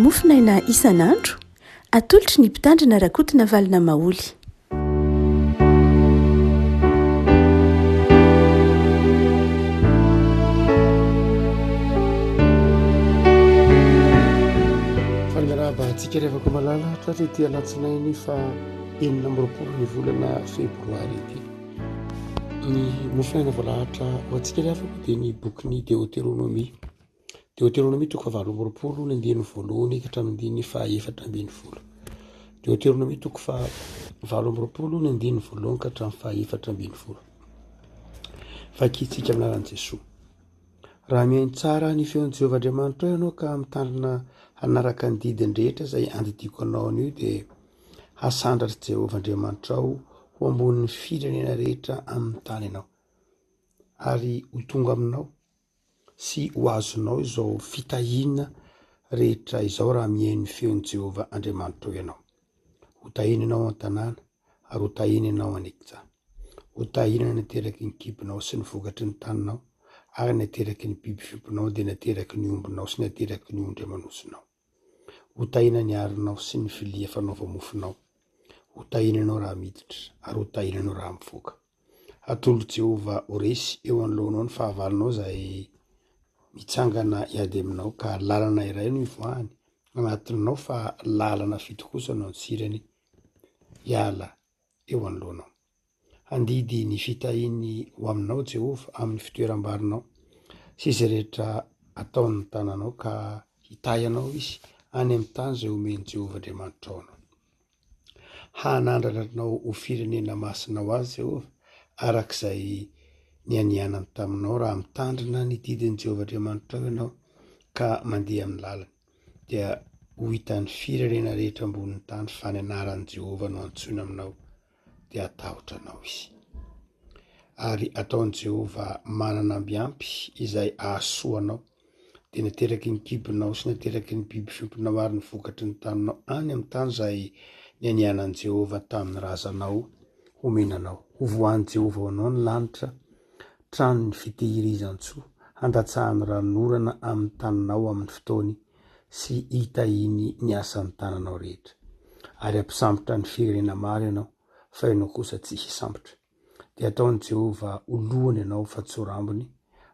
Mofonaina isan'andro, atolotry ny Mpitandrina Rakotonavalona Maholy. Faly miarahaba antsika ry havako malala tratra ity alatsinainy faha 26 ny volana febroary ity. Ny mofonaina voalahatra ho antsika ry havako dia ny bokin'ny Deoteronomia. Deoteronomia toko fahavalo amby 20 ny andininy voalohany ka hatramin'ny andininy fahaefatra ambin'ny folo. Deoteronomia toko fahavalo amby 20 ny andininy voalohany ka hatramin'ny fahaefatra ambin'ny folo. Vakintsika amin'ny anaran'i Jesoa. Raha mihaino tsara ny feon'i Jehovah Andriamanitrao ianao ka mitandrina hanaraka ny didiny rehetra izay andidiako anao anio dia hasandratr'i Jehovah Andriamanitrao ho ambonin'ny firenena rehetra amin'ny tany ianao, ary ho tonga aminao sy ho azonao izao fitahiana rehetra izao raha mihaino ny feon'i Jehovah Andriamanitrao ianao. Ho tahiana ianao an-tanàna, ary ho tahiana ianao any an-kianja. Ho tahiana ny nateraky ny kibonao sy ny vokatry ny taninao, ary ny nateraky ny biby fiompinao, dia ny nateraky ny ombinao sy ny nateraky ny ondry aman'osinao. Ho tahiana ny arinao sy ny vilia fanaova-mofonao. Ho tahiana ianao raha miditra, ary ho tahiana ianao raha mivoaka. Hatolotr'i Jehovah ho resy eo anoloanao ny fahavalonao izay mitsangana hiady aminao, ka lalana iray no hivoahany anatinao, fa lalana fito kosa no antsirany hiala eo anoloanao. Handidy ny fitahiany ho aminao Jehovah amin'ny fitoeram-barinao sy izay rehetra ataon'ny tananao, ka hitahy anao izy any amin'ny tany izay omen'i Jehovah Andriamanitrao anao. Hanandratra anao ho firenena masina ho azy Jehovah, araka izay nianianany taminao, raha mitandrina ny didin'i Jehovah Andriamanitrao ianao ka mandeha amin'ny lalany. Dia ho hitan'ny firenena rehetra ambonin'ny tany fa ny anaran'i Jehovah no antsoina aminao, dia hatahotra anao izy. Ary ataon'i Jehovah manana amby ampy izay ahasoa anao, dia ny ateraky ny kibonao sy ny ateraky ny biby fiompinao ary ny vokatry ny taninao any amin'ny tany izay nianianan'i Jehovah tamin'ny razanao homena anao. Hovoahan'i Jehovah ho anao ny lanitra, tranon'ny fitehirizan-tsoa, handatsahany ranonorana amin'ny taninao amin'ny fotoany sy hitahiany ny asan'ny tananao rehetra. Ary hampisambotra ny firenena maro ianao, fa ianao kosa tsy hisambotra. Dia hataon'i Jehovah ho lohany ianao fa tsy ho rambony,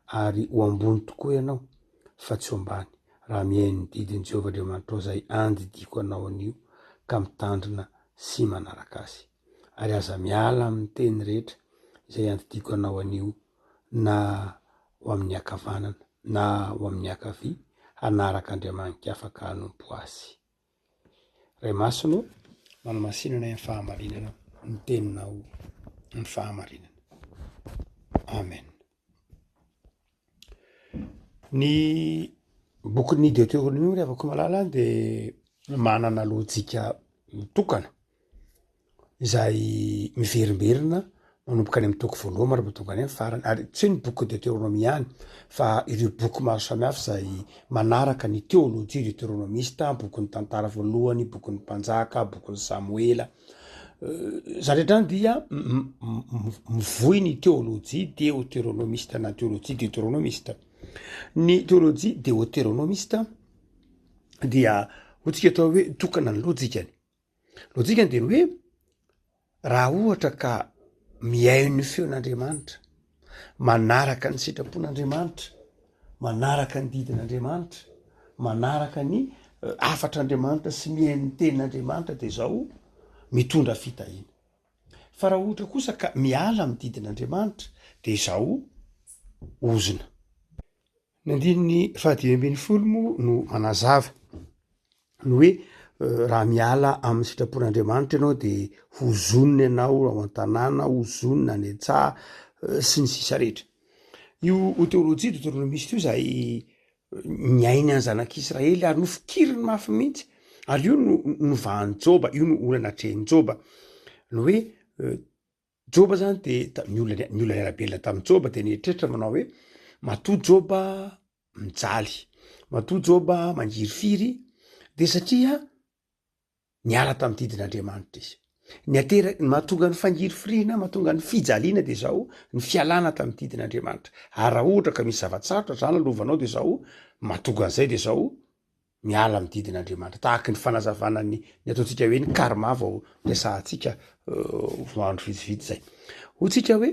ary ho ambony tokoa ianao fa tsy ho ambany, raha mihaino ny didin'i Jehovah Andriamanitrao izay andidiako anao anio ka mitandrina sy manaraka azy. Ary aza miala amin'ny teny rehetra izay andidiako anao anio, na ho amin'ny ankavanana na ho amin'ny ankavia, hanaraka andriamani-kafa ka hanompo azy. Ray Masina ô, manamasina anay amin'ny fahamarinana, ny teninao ny fahamarinana. Amen. Ny bokin'ny Deuteronomie ry havako malala dia manana lojika mitokana izay miverimberina manomboka any amin'ny toko voalohany mandra-pahatonga tonga any amin'ny farany, ary tsy hoe ny boky Deoterônômia ihany fa ireo boky maro samihafa izay manaraka ny teôlôjia deoterônômista, bokin'ny tantara voalohany, bokin'ny mpanjaka, bokin'ny Samoela, zany rehetra zany dia mivoy ny teôlôjia deoterônômista na teôlôjia deoterônômista. Ny teôlôjia deoterônômista dia hoy tsika atao hoe tokana ny lôjikany. Lojikany dia ny hoe raha ohatra ka mihaino ny feon'Andriamanitra, manaraka ny sitrapon'Andriamanitra, manaraka ny didin'Andriamanitra, manaraka ny eh, hafatr'Andriamanitra sy mihaino ny tenin'Andriamanitra dia izao mitondra fitahiana. Fa raha ohatra kosa ka miala amin'ny didin'Andriamanitra dia izao ozona. Ny andininy fahadimy ambin'ny folo moa no manazava ny hoe raha miala amin'ny sitrapon'Andriamanitra ianao de hozonina ianao ao an-tanàna, hozonina any an-tsaha sy ny sisa rehetra. Io teolojia deoteronomista io zay niaina ny zanak'Israely ary nofikiriny mafy mihitsy ary io no novahan'i Joba, io no olana atrehin'i Joba, ny hoe Joba zany de ta- ny olona ny olona niara-belona tamin'i Joba de nieritreritra manao hoe matoa Joba mijaly, matoa Joba mangirifiry de satria niala tamin'ny didin'Andriamanitra izy. Ny atera- ny mahatonga ny fangirifiriana, mahatonga ny fijaliana de zao ny fialana tamin'ny didin'Andriamanitra. Ary raha ohatra ka misy zava-tsarotra zany lalovanao de zao, mahatonga an'izay de zao. Miala amin'ny didin'Andriamanitra. Tahaky ny fanazavana ny ny ataontsika hoe ny karma vao resahantsika vao andro vitsivitsy zay. Hoy tsika hoe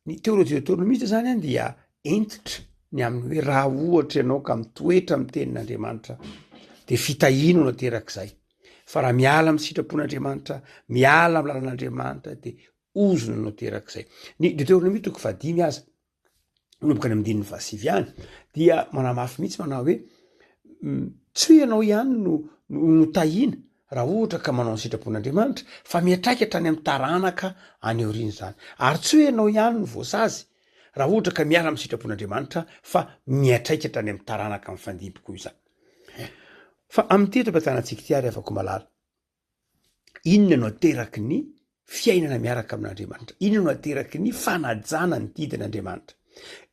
ny teolojia autonomiste zany an dia hentitra ny amin'ny hoe raha ohatra ianao ka mitoetra amin'ny tenin'Andriamanitra de fitahiana no aterak'izay. Fa raha miala amin'ny sitrapon'Andriamanitra, miala amin'ny lalan'Andriamanitra de ozona no aterak'izay. Ny Deuteronomie toko fahadimy aza manomboka any amin'ny andininy fahasivy any dia manamafy mihitsy manao hoe tsy hoe ianao ihany no no tahiana raha ohatra ka manao ny sitrapon'Andriamanitra fa miantraika hatrany amin'ny taranaka any aoriana izany ary tsy hoe ianao ihany no voasazy raha ohatra ka miala amin'ny sitrapon'Andriamanitra fa miantraika hatrany amin'ny taranaka mifandimby koa izany. Fa amin'ity eto am-pitanantsika ity ary afako malala Inona no ateraky ny fiainana miaraka amin'Andriamanitra? Inona no ateraky ny fanajana ny didin'Andriamanitra?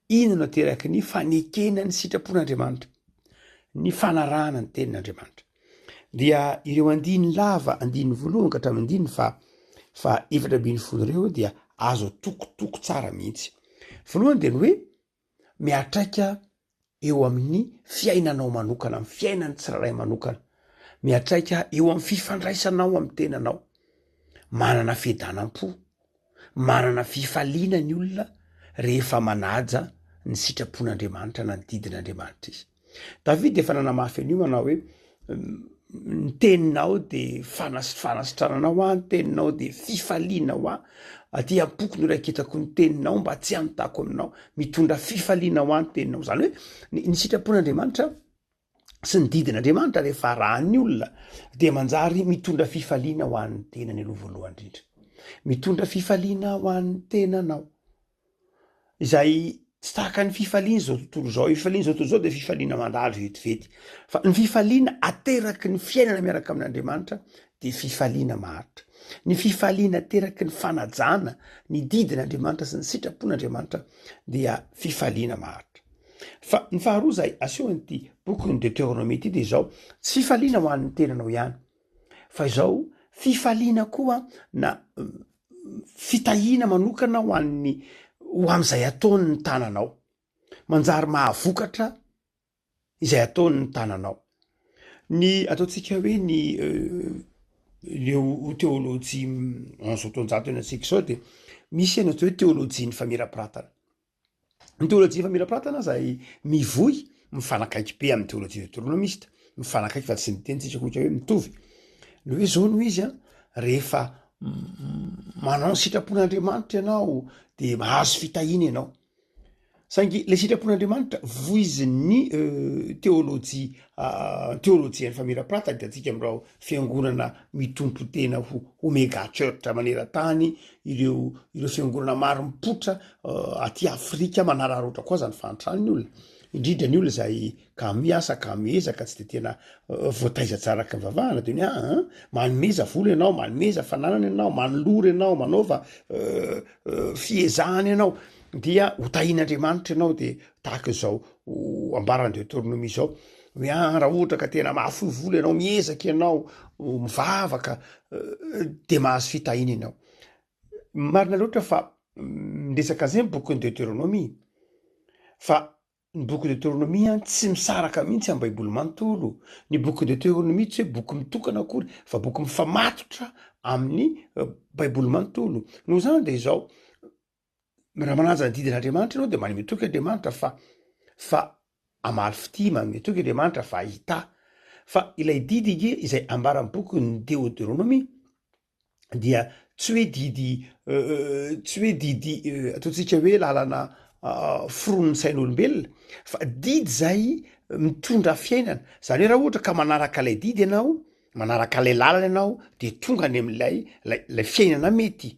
Inona no ateraky ny fanekena ny sitrapon'Andriamanitra? Ny fanarahana ny tenin'Andriamanitra. Dia ireo andiny lava, andiny voalohany ka hatramin'ny andiny fa fa 14 ireo dia azo atokotoko tsara mihitsy. Voalohany dia ny hoe miantraika eo amin'ny fiainanao manokana, amin'ny fiainan'ny tsirairay manokana, miantraika eo amin'ny fifandraisanao amin'ny tenanao, manana fiadanam-po, manana fifaliana ny olona rehefa manaja ny sitrapon'Andriamanitra na ny didin'Andriamanitra izy. Davida efa nanamafy an'io manao hoe ny teninao de fanas- fanasitranana ho ahy, ny teninao de fifaliana ho ahy, aty am-poko no iraiketako ny teninao mba tsy hanotako aminao, mitondra fifaliana ho ahy ny teninao, zany hoe ny ny sitrapon'Andriamanitra sy ny didin'Andriamanitra rehefa arahan'ny olona de manjary mitondra fifaliana ho an'ny tenany aloha voalohany indrindra, mitondra fifaliana ho an'ny tenanao. Izay tsy tahaka ny fifaliana izao tontolo izao, io fifaliana izao tontolo izao dia fifaliana mandalo vetivety, fa ny fifaliana ateraky ny fiainana miaraka amin'Andriamanitra dia fifaliana maharitra. Ny fifaliana ateraky ny fanajana ny didin'Andriamanitra sy ny sitrapon'Andriamanitra dia fifaliana maharitra. Fa ny faharoa izay asehon'ity bokin'ny Deuteronomie ity dia izao, tsy fifaliana ho an'ny tenanao ihany, fa izao fifaliana koa na fitahiana manokana ho an'ny ho amin'izay ataony ny tananao. Manjary mahavokatra izay ataony ny tananao. Ny ataontsika hoe ny ireo teolojia amin'izao taonjato iainantsika izao dia misy ny atao hoe teolojian'ny famirapiratana. Ny teolojia famirapiratana izay mivoy mifanakaiky be amin'ny teolojia deoteronomista, mifanakaiky fa tsy miteny tsika koa hoe mitovy. Ny hoe zao no izy an, rehefa manao ny sitrapon'Andriamanitra ianao de mahazo fitahiana ianao. Saingy le sitrapon'Andriamanitra voizin'ny teolojia teolojian'ny famirapiratana, hitantsika amin'ireo fiangonana mitompo tena ho ho mega church maneran-tany, ireo ireo fiangonana maro mipoitra aty Afrika manararaotra koa aza ny fahantran'ny olona, indrindra ny olona izay kamo hiasa, kamo hiezaka, tsy de tena voataiza tsara araka ny vavahana de ny aa manomeza vola ianao, manomeza fananana ianao, manolora ianao, manaova fiezahana ianao dia ho tahian'Andriamanitra ianao de tahaka izao ambaran'i Deuteronomie izao hoe aa raha ohatra ka tena mahafoy vola ianao, miezaka ianao, mivavaka de mahazo fitahiana ianao. Marina loatra fa miresaka an'izay ny bokin'ny Deuteronomie, fa ny boky Deuteronomie an tsy misaraka mihitsy amin'ny baiboly manontolo, ny boky Deuteronomie tsy hoe boky mitokana akory fa boky mifamatotra amin'ny baiboly manontolo, noho izany de izao, raha manaja ny didin'Andriamanitra ianao de manome toky Andriamanitra fa fa hamaly fitia, manome toky Andriamanitra fa hitahy, fa ilay didy ange izay ambaran'ny bokin'ny Deoteronomia dia tsy hoe didy tsy hoe didy ataontsika hoe lalana foronin'ny sain'olombelona fa didy zay mitondra fiainana, zany hoe raha ohatra ka manaraka ilay didy ianao, manaraka ilay lalana ianao de tonga any amin'ilay lay lay fiainana mety.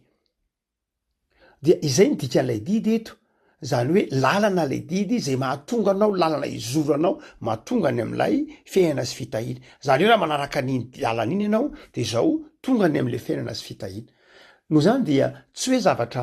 Dia izay ny dikan'ilay didy eto, izany hoe lalana ilay didy izay mahatonga anao, lalana izoranao mahatonga any amin'ilay fiainana sy fitahiana. Izany hoe raha manaraka an'iny lalana iny ianao de izao tonga any amin'ilay fiainana sy fitahiana. Noho izany dia tsy hoe zavatra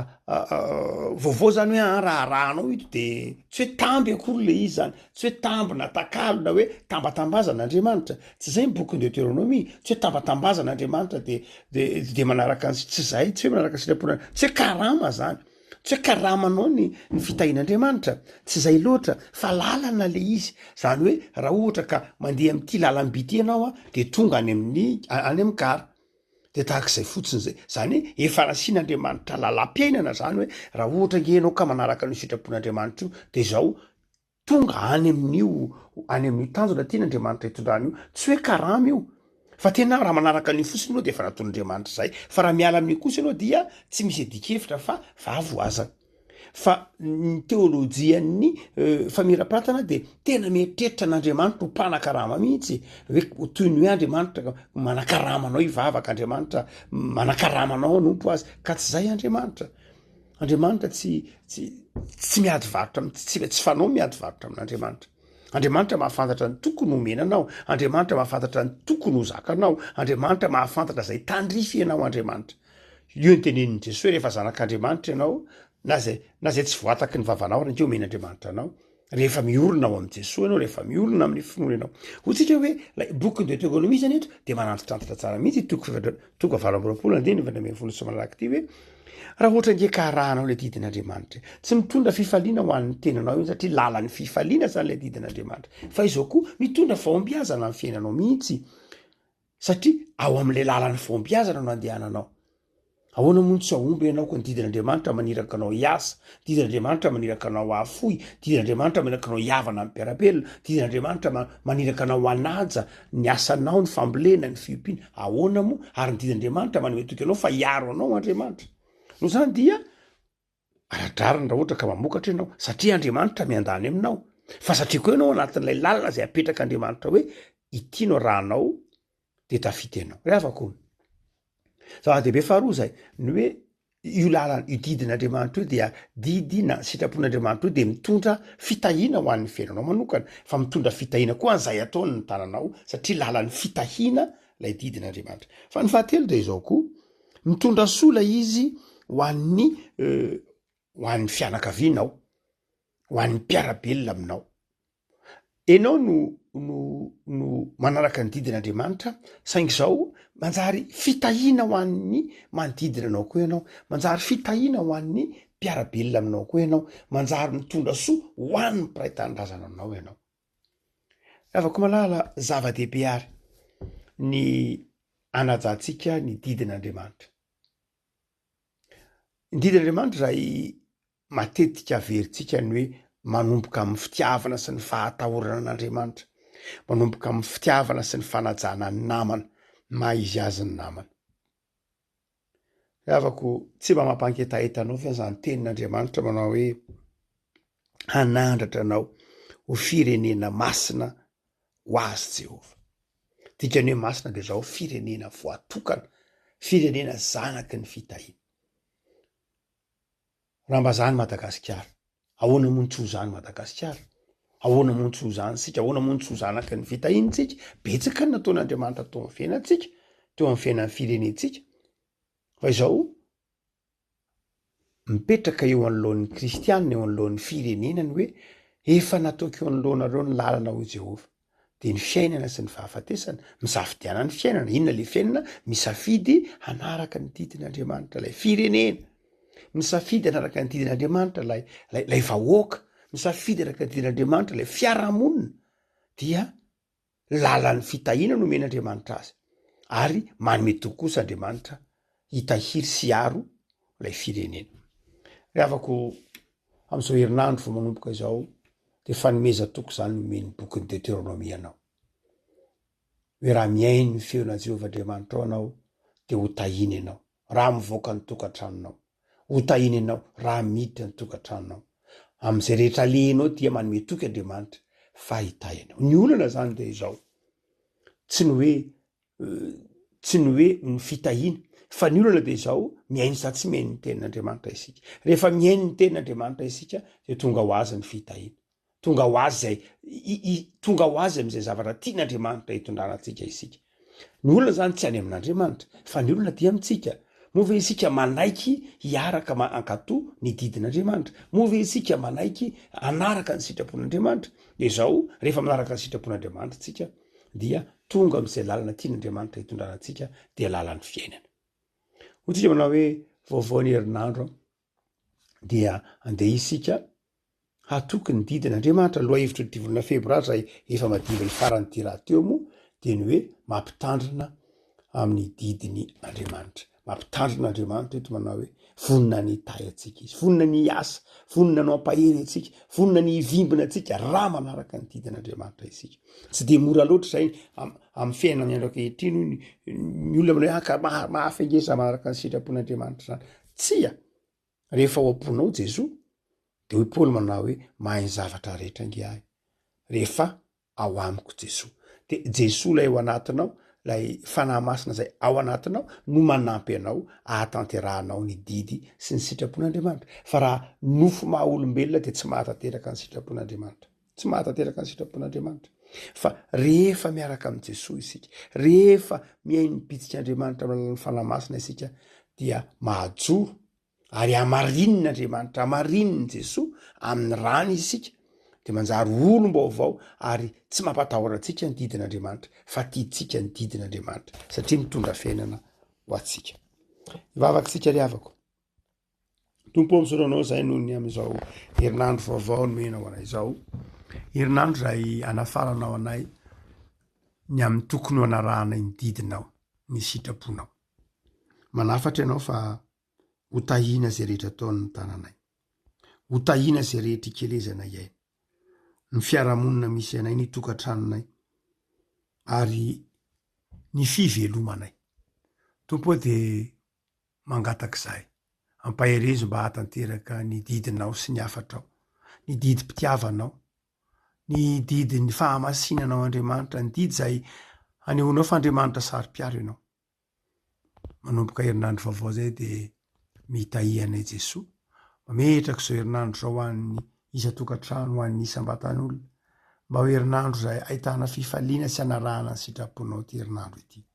vaovao zany hoe an raha arahanao ito de tsy hoe tamby akory le izy zany, tsy hoe tamby na takalo na hoe tambatambazana Andriamanitra, tsy zay ny bokin'ny Deuteronomie, tsy hoe tambatambazana Andriamanitra de De de manaraka ny tsy zay, tsy hoe manaraka sitrapona, tsy hoe karama zany, Tsy hoe karamanao ny ny fitahian'Andriamanitra, tsy izay loatra fa lalana le izy, zany hoe raha ohatra ka mandeha amin'ity lalam-by ity ianao a de tonga any amin'ny any amin'ny gara, de tahak'izay fotsiny zay, zany hoe efa nasian'Andriamanitra lalam-piainana zany hoe raha ohatra ange ianao ka manaraka an'io sitrapon'Andriamanitra io de zao tonga any amin'io any amin'io tanjona tian'Andriamanitra hitondrana io, tsy hoe karama io fa tena raha manaraka an'io fotsiny ianao de efa nataon'Andriamanitra zay, fa raha miala amin'io kosa ianao dia tsy misy adikevitra fa fahavoazana. Fa ny teolojian'ny famirapatana de tena mieritreritra an'Andriamanitra ho mpanakarama mihitsy, hoe toy ny hoe Andriamanitra manakarama anao hivavaka, Andriamanitra manakarama anao hanompo azy, ka tsy zay Andriamanitra. Andriamanitra tsy tsy tsy miady varotra am- tsy tsy fanao miady varotra amin'Andriamanitra. Andriamanitra mahafantatra ny tokony homena anao, Andriamanitra mahafantatra ny tokony ho zakanao, Andriamanitra mahafantatra izay tandrify ianao Andriamanitra. Io ny tenenin'i Jesoa hoe rehefa zanak'Andriamanitra ianao, na zay na zay tsy voataky ny vavanao ary ange omen'Andriamanitra anao. Rehefa miorina ao amin'i Jesoa ianao, rehefa miorina amin'ny finoana ianao. Hoy tsika hoe ilay bokin'ny Deuteronomie zany eto dia manantitrantitra tsara mihitsy ity toko fahefatra toko 28 andininy 14 sy manaraka ity hoe raha ohatra ange ka arahanao ilay didin'Andriamanitra, tsy mitondra fifaliana ho an'ny tenanao iny satria lalan'ny fifaliana zany ilay didin'Andriamanitra, fa izao koa mitondra fahombiazana amin'ny fiainanao mihitsy. Satria ao amin'ilay lalan'ny fahombiazana no andehananao. Ahoana moa no tsy hahomby ianao ka ny didin'Andriamanitra maniraka anao hiasa, didin'Andriamanitra maniraka anao hahafoy, didin'Andriamanitra maniraka anao hihavana amin'ny mpiara-belona, didin'Andriamanitra maniraka anao hanaja ny asanao, ny fambolena, ny fiompiana. Ahoana moa? Ary ny didin'Andriamanitra manome toky anao fa hiaro anao Andriamanitra. Noho izany dia Ara-drariny raha ohatra ka mamokatra ianao, satria Andriamanitra miandany aminao. Fa satria koa ianao anatin'ilay lalana izay apetrak'Andriamanitra hoe ity no arahanao dia tafita ianao. Ry havako o, zava-dehibe faharoa izay, ny hoe io lalana, io didin'Andriamanitra io dia didy na sitrapon'Andriamanitra io dia mitondra fitahiana ho an'ny fiainanao manokana, fa mitondra fitahiana koa an'izay ataony ny tananao, satria lalan'ny fitahiana ilay didin'Andriamanitra. Fa ny fahatelo dia izao koa, Mitondra soa ilay izy ho an'ny ho an'ny fianakavianao, ho an'ny mpiara-belona aminao. Ianao no no no manaraka ny didin'Andriamanitra saingy izao manjary fitahiana ho an'ny manodidina anao koa ianao, manjary fitahiana ho an'ny mpiara-belona aminao koa ianao, manjary mitondra soa ho an'ny mpiray tanindrazana aminao ianao. Ravako malala, zava-dehibe ary ny anajantsika ny didin'Andriamanitra. Ny didin'Andriamanitra izay matetika averintsika ny hoe manomboka amin'ny fitiavana sy ny fahatahorana an'Andriamanitra, manomboka amin'ny fitiavana sy ny fanajana ny namana, ny maha izy azy ny namana. Ry havako, tsy mba mampangetaheta anao ve izany tenin'Andriamanitra manao hoe hanandratra anao ho firenena masina ho azy Jehovah. Dikany hoe masina dia izao, firenena voatokana, firenena zanaky ny fitahiana. Raha mba zany Madagasikara, ahoana moa no tsy ho zany Madagasikara? Ahoana moa no tsy ho zany isika? Ahoana moa no tsy ho zanaky ny fitahiana isika? Betsaka ny nataon'Andriamanitra teo amin'ny fiainantsika, teo amin'ny fiainan'ny firenentsika. Fa izao, Mipetraka eo anoloan'ny kristiana, eo anoloan'ny firenena ny hoe, Efa nataoko eo anoloanareo ny lalana, hoy Jehovah, dia ny fiainana sy ny fahafatesana. Misafidiana ny fiainana. Inona ilay fiainana? Misafidy hanaraka ny didin'Andriamanitra ilay firenena. Misafidy hanaraka ny didin'Andriamanitra ilay, ilay, ilay vahoaka. Misafidy hanaraka ny didin'Andriamanitra ilay fiarahamonina. Dia Lalan'ny fitahiana no omen'Andriamanitra azy, ary manome toky kosa Andriamanitra hitahiry sy hiaro ilay firenena. Ry havako, amin'izao herinandro vao manomboka izao, dia fanomezan-toky izany nomen'ny bokin'ny Deteronomia anao. Hoe raha mihaino ny feon'i Jehovah Andriamanitrao ianao, dia ho tahiana ianao, raha mivoaka ny tokantranonao. Ho tahiana ianao raha miditra ny tokantranonao. Amin'izay rehetra alehanao dia manome toky Andriamanitra fa hitahy anao. Ny olana izany dia izao, tsy ny hoe tsy ny hoe ny fitahiana, fa ny olana dia izao, mihaino sa tsy mihaino ny tenin'Andriamanitra isika. Rehefa mihaino ny tenin'Andriamanitra isika dia tonga ho azy ny fitahiana. Tonga ho azy izay, i, tonga ho azy amin'izay zavatra tian'Andriamanitra hitondrana antsika isika. Ny olona izany tsy any amin'Andriamanitra, fa ny olona dia amintsika. Moa ve isika manaiky hiaraka ma hankatò ny didin'Andriamanitra? Moa ve isika manaiky hanaraka ny sitrapon'Andriamanitra? Dia izao, rehefa manaraka ny sitrapon'Andriamanitra isika, dia tonga amin'izay lalana tian'Andriamanitra hitondrana antsika, dia lalan'ny fiainana. Hoy tsika manao hoe, vaovao ny herinandro an. Dia andeha isika hatoky ny didin' Andriamanitra. Lohahevitry ny volana febroary izay efa madimby ny faran'ity rahateo moa dia ny hoe mampitandrina amin'ny didin' Andriamanitra. Mampitandrina Andriamanitra eto manao hoe vonona ny hitahy antsika izy, vonona ny hiasa, vonona ny hampahery antsika, vonona ny hivimbina antsika raha manaraka ny didin' Andriamanitra isika. Tsy dia mora loatra izay amin'ny fiainana amin'ny andro ankehitriny hoy ny olona manao hoe ah ka mafy ange za manaraka ny sitrapon'Andriamanitra izany. Tsia! Rehefa ao am-ponao Jesoa, de hoy Paoly manao hoe mahay ny zavatra rehetra ange ahy rehefa ao amiko Jesoa. De Jesoa ilay ao anatinao, ilay Fanahy Masina izay ao anatinao no manampy anao ahatanterahanao ny didy sy ny sitrapon'Andriamanitra. Fa raha nofo maha olombelona dia tsy mahatanteraka ny sitrapon'Andriamanitra. Tsy mahatanteraka ny sitrapon'Andriamanitra. Fa rehefa miaraka amin'i Jesoa isika, rehefa mihaino ny bitsik'Andriamanitra amin'ny alalan'ny Fanahy Masina isika dia mahajoro ary hamarinina Andriamanitra, hamarinin'i Jesoa amin'ny rany isika, dia manjary olom-baovao ary tsy mampatahotra antsika ny didin'Andriamanitra fa tiantsika ny didin'Andriamanitra satria mitondra fiainana ho antsika. Hivavaka isika ry havako. Tompo ô, misaotra anao izahay noho ny amin'izao herinandro vaovao nomenao anay izao. Herinandro izay anafaranao anay ny amin'ny tokony ho anarahanay ny didinao, ny sitraponao. Manafatra ianao fa ho tahiana izay rehetra ataon'ny tananay. Ho tahiana izay rehetra ikelezanay aina. Ny fiarahamonina misy anay, ny tokantranonay ary ny fivelomanay. Tompo ô dia mangataka izahay. Ampaherezo mba hahatanteraka ny didinao sy ny hafatrao, ny didim-pitiavanao, ny didin'ny fahamasinanao Andriamanitra, ny didy izay anehoanao fa Andriamanitra saro-piaro ianao. Manomboka herinandro vaovao izay dia mitahia anay Jesoa. Mametraka izao herinandro izao ho an'ny isan-tokantrano, ho an'ny isam-batan'olona. Mba ho herinandro izay ahitana fifaliana sy anarahana ny sitraponao ity herinandro ity.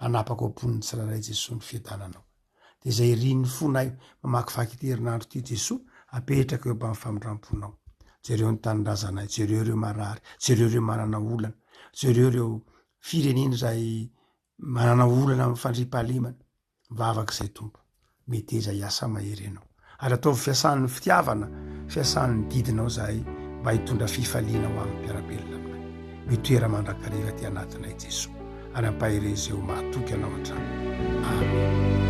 Hanapaka ao am-pon'ny tsirairay Jesoa ny fiadananao. Dia izay irin'ny fonay mamakivaky ity herinandro ity Jesoa, apetraka eo ambany famindram-ponao. Jereo ny tanindrazanay, jereo ireo marary, jereo ireo manana olana, jereo ireo firenena izay manana olana amin'ny fandriampahalemana. Mivavaka izay Tompo, meteza hiasa mahery Ianao. Ary ataovy fiasan'ny fitiavana, fiasan'ny didinao izahay mba hitondra fifaliana ho an'ny mpiara-belona aminay. Mitoera mandrakariva aty anatinay Jesoa, ary ampaherezo izay ho mahatoky Anao hatrany. Amen.